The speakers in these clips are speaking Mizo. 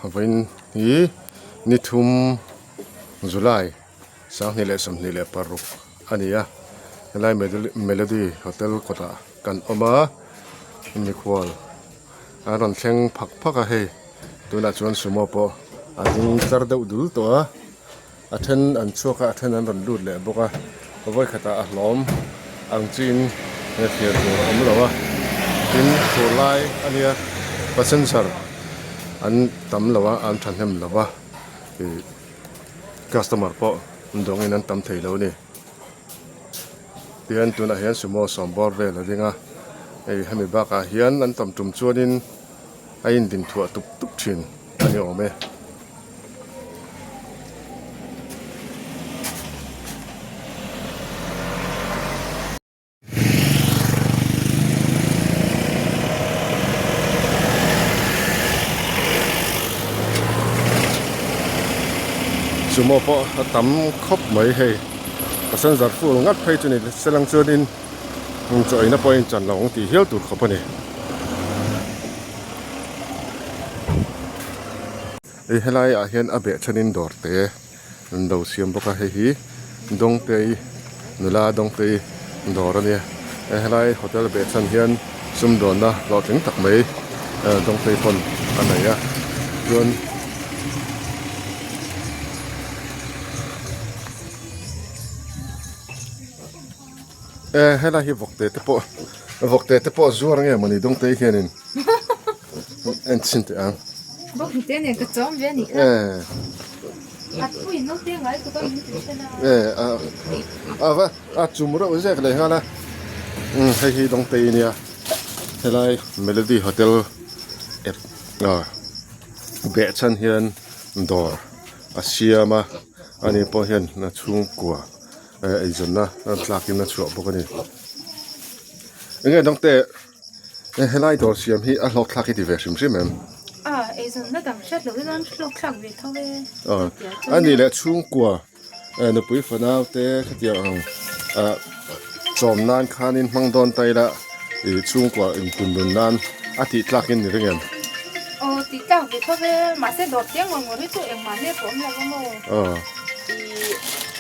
Vawiin hi ni thum July 2026 a ni a, helai Melody Hotel kawtah kan awm a, mikhual an rawn thleng phak phak a hei tunah chuan sumo pawh a ding tlar deuh dul tawh a. A then an chhuak a, a then an rawn lut leh bawk a, vawikhatah a hlawm ang chiin thlir tur a awm lo a, tin fur lai a nia passenger an tam lo a, an thahnem lo a, ih customer pawh dawngin an tam thei lo a ni. Tihian tunah hian sumo sawm bawr vel a ding a, hei hemi bakah hian an tam tum chuanin a indin thuah tup tup thin a ni awm e. Sumo pawh a tam khawp mai hei passenger full ngat phei chu ni selang chuanin chaw eina pawh a inchan lo ang tih hial tur khawp a ni. Hei helai ah hian a beh thenin dawr te an lo siam bawk a hei hi Dawngtei nula Dawngtei dawr a nia hei helai hotel beh chhan hian sumdawnna hlawhtling tak mai Dawngtei pawn a nei a chuan e helai hi vawkte te pawh vawkte te pawh zuar nge mawni Dawngtei hianin. En chhin teh ang. Bawk te nen ka chawm ve a nih kha. A pui naute ngai tuk a min ti ṭhen a. A a va a chum reuh zek leh nghal a. Umm hei hi Dawngtei a nia helai Melody Hotel ep a behchhan hian dawr a siam a ani pawh hian a chhungkua eizawnna tlakin a chhuah bawk a ni. Enge Dawngte. Helai dawr siam hi a hlawk thlak i ti ve hrim hrim em? A, eizawnna dang hriat loh hian hlawk thlak ve tho e. A, a nih leh chhungkua nupui fanau te khatiang ang chawm nan khanin hmang dawn ta ila i chhungkua intundun nan a tih tlak in ni ring em? Aw, tih tlak ve tho e, mahse dawr chiang ngawr ngawr hi chu engmah hle pawh awm lo a maw? I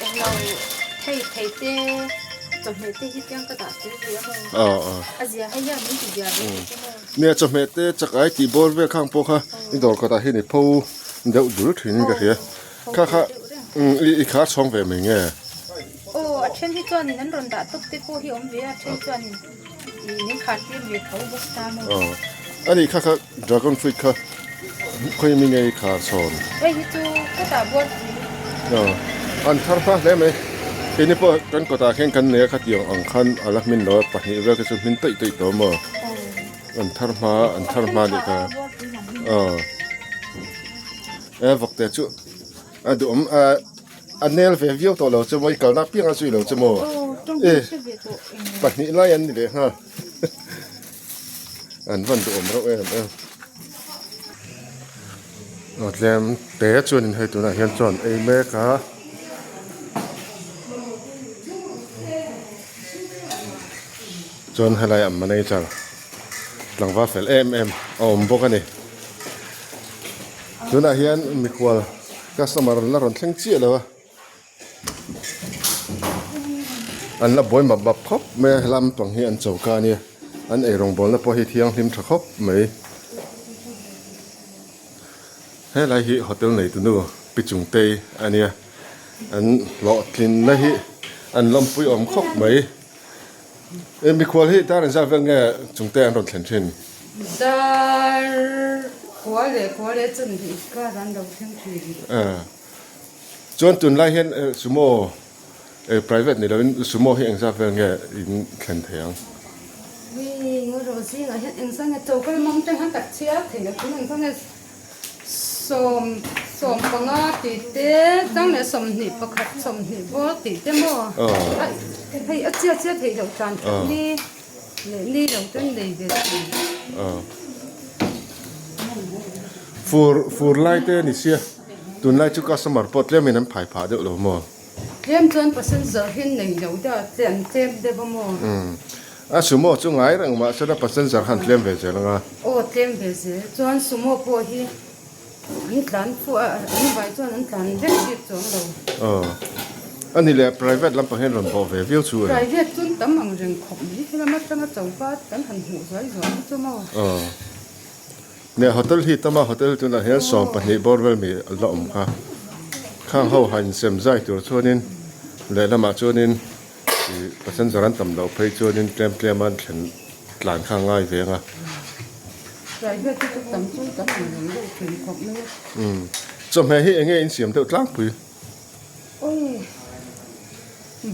englo thei thei te. Chawhmeh te hi tiang ka dah tel ve a maw? A zia hei hian min ti zia ve tawp a maw? Nia chawhmeh te chak ai tih bawr vel khang pawh kha i dawr kawtah hian i pho deuh dul thin in ka hria. Kha kha i khar chhawng ve mai nge? Aw a then hi chuanin an rawn dah tawp te pawh hi awm ve a, a then chuanin min khar tir ve tho bawk ta maw? Aw a nih kha kha dragon fruit kha khawi mi nge i khar chhawn? Hei hi chu kawtah bual pui. Aw an thar hma hle mai. Keini pawh kan kawtah khian kan nei a khatiang ang khan a la hmin lo a pahnih vel kha chu hmin taih taih tawh maw? An thar hma an thar hma nih kha. Aw e vawkte chu a duhawm a a nel ve viau tawh lo che maw i kalna apiang a zui lo che maw? E pahnih lai an ni leh nghal. An van duhawm reuh em em. Aw tlem te chuanin hei tunah hian chuan ei mek a. Chuan helai ah manager tlangval fel em em a awm bawk a ni. Tunah hian mikhual customer la rawn thleng chiah lo a. An la buai map map khawp mai a helam pang hi an choka a nia an eirawngbawlna pawh hi thianghlim tha khawp mai helai hi hotel nei tunu pi chungtei a nia an hlawhtlinna hi an lawmpui awm khawp mai e mikhual hi dar engzat vel nge chungte an rawn thlen thin. Dar khua leh khua leh chawhnih kar an lo thleng thin. Chuan tunlai hian sumo private ni loin sumo hi engzat vel nge in thlen thei ang? Hei ngaw zingah hian engzat nge chokal mawng te khan ka chhiar thei lo tun engzat nge sawm 15 tih te chang leh 21 20 bawr tih te maw hei a chiat chiat theih loh tan ni leh ni lo ten nei ve thin. Fur fur lai te a ni sia. Tunlai chu customer pawh tlemin an phai phah deuh lo maw? Tlem chuan passenger hi nei lo deuh a, an tlem deuh a maw? Umm. A sumo chu ngai reng mahse la passenger khan tlem ve zel anga. Aw tlem ve zel. Chuan sumo pawh hi An tlan fuh a, an vai chuan an tlan vek bik chuang lo. Aw. A ni leh private lampang hian rawn bawh ve viau chu e. Private chuan tam ang reng khawp mai. Helam atanga choka kan han hmuh zuai zuai hi chu maw. Aw. Nia hotel hi tama hotel tunah hian 12 bawr vel mi la awm kha. Khang ho han insem zai tur chuanin lehlamah chuanin ih passenger an tam loh phei chuanin tlem tlem a an thlen tlan kha a ngai ve ang a. Private hi chu tam chu tam ang reng deuh thin khawp mai a. Umm chawhmeh hi enge insiam deuh tlangpui? Awi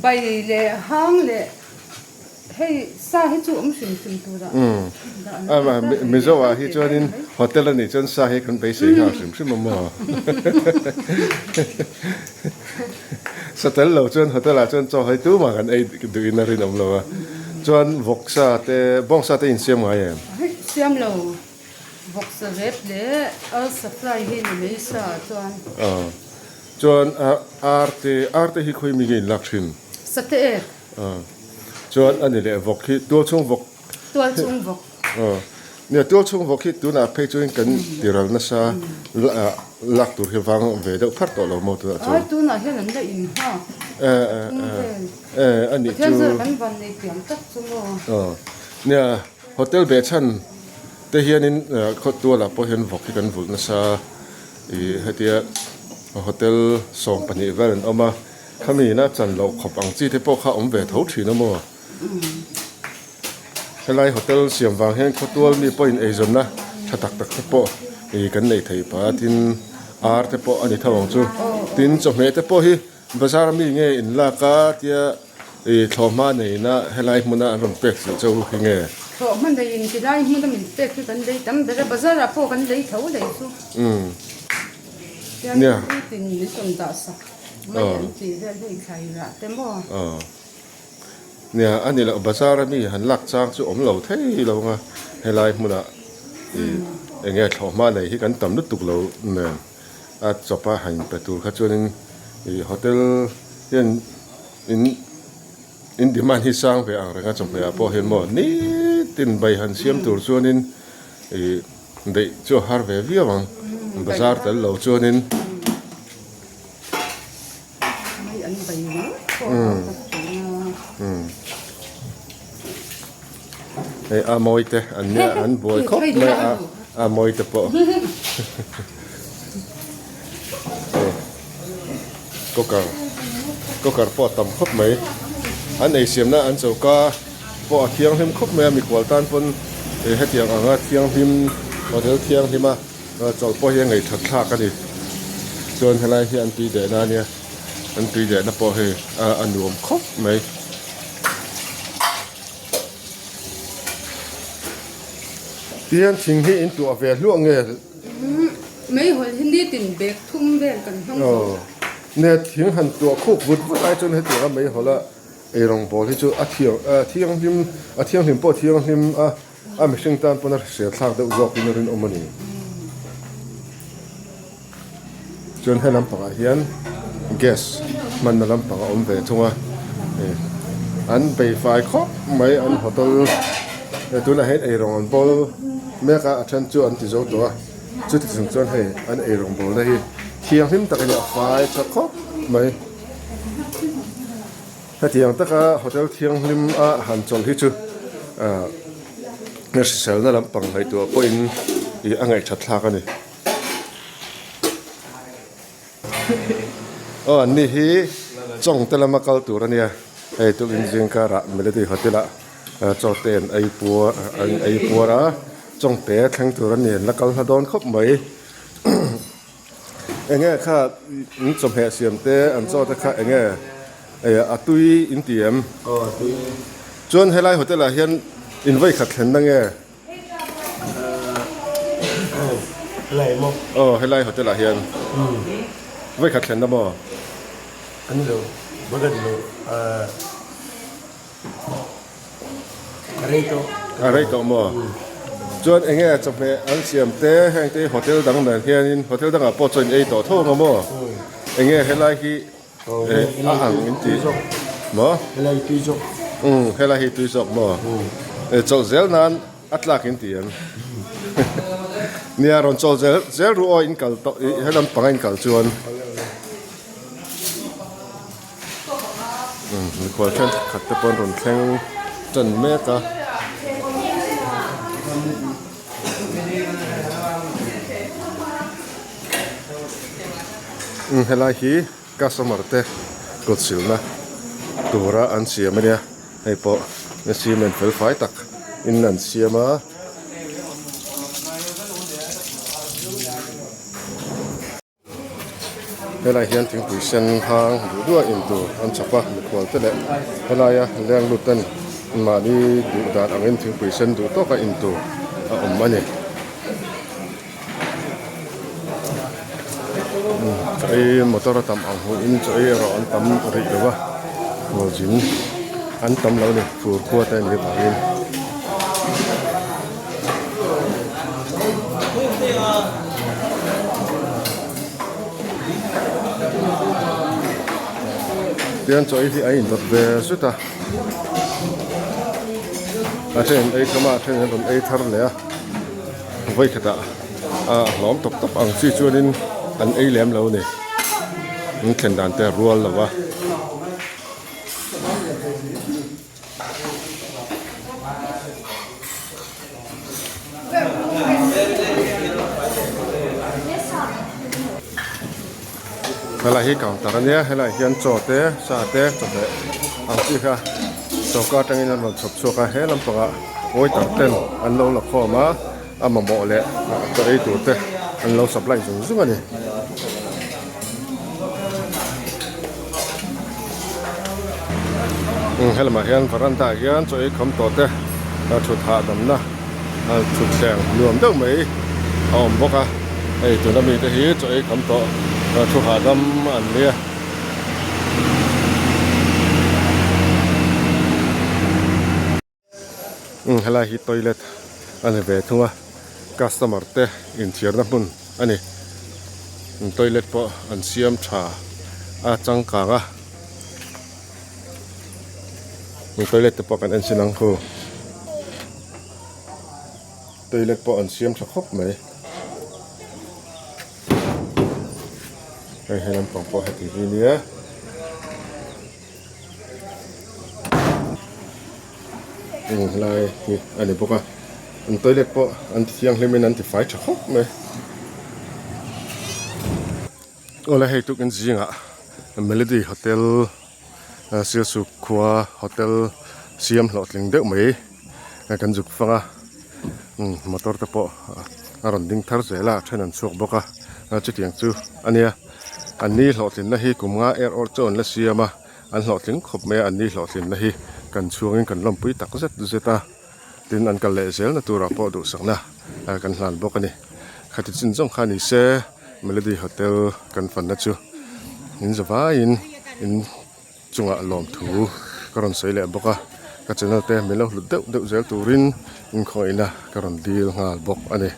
bai leh hang leh hei sa hi chu awm hrim hrim turah dah an Umm Mizo ah hi chuanin hotel a nih chuan sa hi kan beisei nghal hrim hrim a maw? Sa tel lo chuan hotel ah chuan chaw hai tumah kan ei duhin a rinawm lo a. Chuan vawksa te bawngsa te insiam ngai em? Hei siam lo. Vawksa rep leh alsa fry hi ni mai sa chuan. Aw. Chuan ar te ar te hi khawi mi nge in lak thin? Sate ek. Aw. Chuan a ni leh vawk hi tual chhung vawk. Tual chhung vawk. Aw. Nia tual chhung vawk hi tunah phei chuan kan ti ral nasa lak tur hi vang ve deuh phar tawh lo maw tunah chuan. Ai tunah hian an la in nghak. E e e a nih chu. Pathian zawk kan van nei thiam tak chu maw. Aw. Nia hotel beh chhan te hianin khawtualah pawh hian vawk hi kan vulh nasa ih hetia hotel 12 vel an awm a khami ina chan loh khawp ang chi te pawh kha awm ve tho thin a maw helai hotel siam vang hian khawtual mi pawhin eizawnna tha tak tak te pawh ih kan nei thei pah a tin ar te pawh a ni tho ang chu tin chawhmeh te pawh hi. Bazar mi nge in lak a tia ih thlawhhma neina helai hmuna an rawn pek chilh chauh hi nge? Thlawhhma neiin ti lai hmuna min pek chu kan lei tam ber a, bazar ah pawh kan lei tho lei chu. Umm. Tian tin min rawn dah sak mai an tih vel hei thlai rah te maw? Aw. Nia a ni loh bazar a mi han lak chang chu awm lo thei lo ang a, helai hmunah ih eng nge thlawhhma nei hi kan tam lutuk lo nen. A chawpa han inpe tur kha chuanin ih hotel hian in in demand hi sang ve ang reng a chawhmeh ah pawh hian maw nitin bai han siam tur chuanin ih daih chu a har ve viau ang bazar tel lo chuanin. Hei a mawi te an nia an buai khawp mai a a mawi te pawh cooker cooker pawh a tam khawp mai an ei siamna an choka pawh a thianghlim khawp mai a mikhual tan pawn hetiang anga thianghlim hotel thianghlim a. Chawlh pawh hi a ngaihthat thlak a ni. Chuan helai hi an tui dehna a nia. An tui dehna pawh hei a nuam khawp mai. Tihian thing hi in tuah ve hluah nge? Meihawl hi nitin bag thum vel kan hmang zo. Nia thing han tuah khuk vut vut ai chuan hetianga meihawla eirawng bawl hi chu a thianghlim a thianghlim pawh a thianghlim a. A mihring tan pawn a hrisel thlak deuh zawk in a rinawm a ni. Chuan he lampangah hian gas hmanna lampang a awm ve thung a, an bei fai khawp mai an hotel hei tunah hian eirawng an bawl mek a, a then chu an ti zo tawh a, chuti chung chuan hei an eirawng bawlna hi thianghlim takin a fai tha khawp mai. Hetiang taka hotel thianghlim a han chawlh hi chu ah hriselna lampang ngaihtuah pawhin ih a ngaihthat thlak a ni. Aw an ni hi Chawngte lama kal tur a nia hei tukin zingkarah Melody Hotel ah chaw te an ei puar an ei puar a Chawngte thleng tur a ni an la kal hla dawn khawp mai. Enge kha in chawhmeh siam te an chaw te kha enge a tui in ti em? Aw a tui. Chuan helai hotel ah hian in vawi khat thlen na nge? Helai maw? Aw helai hotel ah hian vawi khat thlen na maw? Ani lo, vawi khat lo. A rei tawh. A rei tawh maw? Chuan eng nge chawhmeh an siam te heng te hi hotel dang nen hianin hotel dangah pawh chuan in ei tawh tho ang a maw? Eng nge helai hi a ang in tih maw? Helai hi tui zawk. Umm helai hi tui zawk maw? Chawlh zel nan a tlak in ti em? Nia rawn chawl zel zel ru aw in kal tawh ih he lampanga in kal chuan umm mikhual thenkhat te pawh an rawn thleng tan mek a. Umm helai hi customer te kut silna tura an siam ania hei pawh cement fel fai tak in an siam a. Helai hian thingpui sen hang duh duah in tur an chhawp a mikhual te leh helaia leng lut ten mahni duh dan angin thingpui sen duh tawka in tur a awm a ni. Chaw ei motor a tam ang hmuhin chaw ei erawh an tam rih lo va khualzin an tam lo a ni fur khua te a nih avangin. Tian chaw ei hi a indawt ve zut a a then ei kham a a then an rawn ei thar leh a. Vawikhatah a hlawm tawp tawp ang chi chuanin an ei lem lo a ni. An thlen dan te a rual lo a. Helai hi counter a nia helai hian chaw te sa te chawhmeh ang chi kha choka atangin an rawn chhawp chhuak a he lampangah waiter ten an lo la khawm a a mamawh leh chaw ei tur te an lo supply zung zung a ni. Helamah hian veranda ah hian chaw ei khawm tawh te thut hahdamna thutthleng nuam deuh mai a awm bawk a hei tuna mite hi chaw ei khawm tawh thu hahdam an nia. Helai hi toilet a ni ve thung a customer te inthiarna hmun a ni toilet pawh an siam tha a changkang a toilet te pawh kan en sin ang khu toilet pawh an siam tha khawp mai hei he lampang pawh heti hi nia. Eng helai hi a ni bawk a an toilet pawh an ti thianghlim in an ti fai tha khawp mai awle hei tukin zingah melody hotel sialsuk khua hotel siam hlawhtling deuh mai kan zuk fang a motor te pawh a rawn ding thar zel a a then an chhuak bawk a chutiang chu a nia an ni hlawhtlinna hi kum nga er awrh chu an la siam a. An hlawhtling khawp mai a, an ni hlawhtlinna hi kan chhuangin kan lawmpui tak zet zet a, tin an kal leh zelna turah pawh duhsakna kan hlan bawk a ni. Khati chin zawng kha ni se Melody Hotel kan fanna chu in za vaiin in chungah lawmthu ka rawn sawi leh bawk a, ka channel te min lo hlut deuh deuh zel turin inkhawihna ka rawn dil nghal bawk a ni.